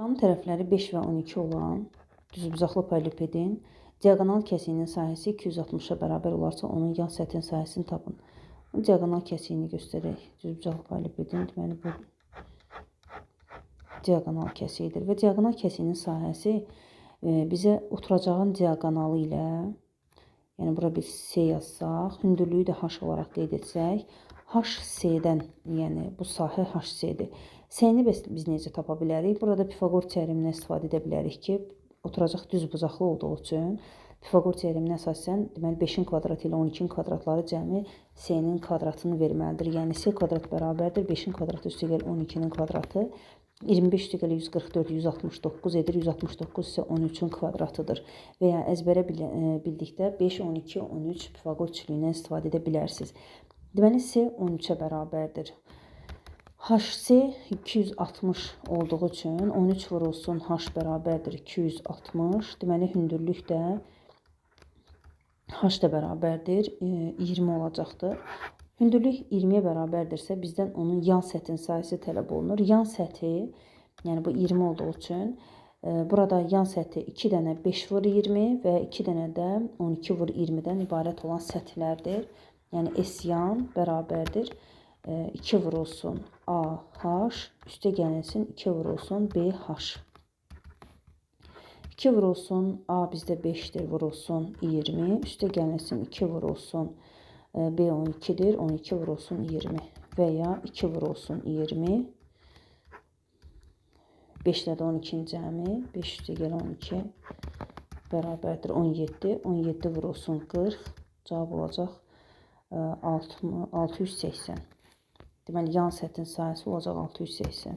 Qanun tərəfləri 5 və 12 olan düzbucaqlı paralelipedin diaqonal kəsiyinin sahəsi 260-a bərabər olarsa, onun yan səthinin sahəsini tapın. Diaqonal kəsiyini göstərək. Düzbucaqlı paralelipedin, deməli bu diaqonal kəsiyidir və diaqonal kəsiyinin sahəsi bizə oturacağın diaqonalı ilə, yəni bura bir C yazsaq, hündürlüyü də H olaraq qeyd etsək, HC-dən, yəni bu sahə HC-dir. C-ni biz necə tapa bilərik? Burada Pifaqor teoremindən istifadə edə bilərik ki, oturacaq düzbucaqlı olduğu üçün Pifaqor teoreminə əsasən, deməli 5-in kvadratı ilə 12-in kvadratları cəmi C-nin kvadratını verməlidir. Yəni C kvadrat bərabərdir 5-in kvadratı üstəgəl 12-nin kvadratı. 25 üstəgəl 144 169 edir. 169 isə 13-ün kvadratıdır. Və ya əzbərə bildikdə 5, 12, 13 Pifaqor üçlüyündən istifadə edə bilərsiniz. Deməli C 13-ə bərabərdir. HC 260 olduğu üçün 13 vurulsun H bərabərdir 260. Deməli hündürlük də H da bərabərdir 20 olacaqdır. Hündürlük 20-yə bərabərdirsə, bizdən onun yan səthinin sahəsi tələb olunur. Yan səthi, yəni bu 20 olduğu üçün burada yan səthi 2 dənə 5 vur 20 və 2 dənə də 12 vur 20-dən ibarət olan səthlərdir. Yəni S yan bərabərdir 2 vurulsun AH üstə gəlinsin 2 vurulsun BH. 2 vurulsun A bizdə 5-dir, vurulsun 20, üstə gəlinsin 2 vurulsun B 12-dir, 12 vurulsun 20 və ya 2 vurulsun 20. 5 ilə də 12-nin cəmi, 5 üstə gəl 12 bərabərdir 17. 17 vurulsun 40, cavab olacaq 680. Deməli, yan səthin sahəsi olacaq 680.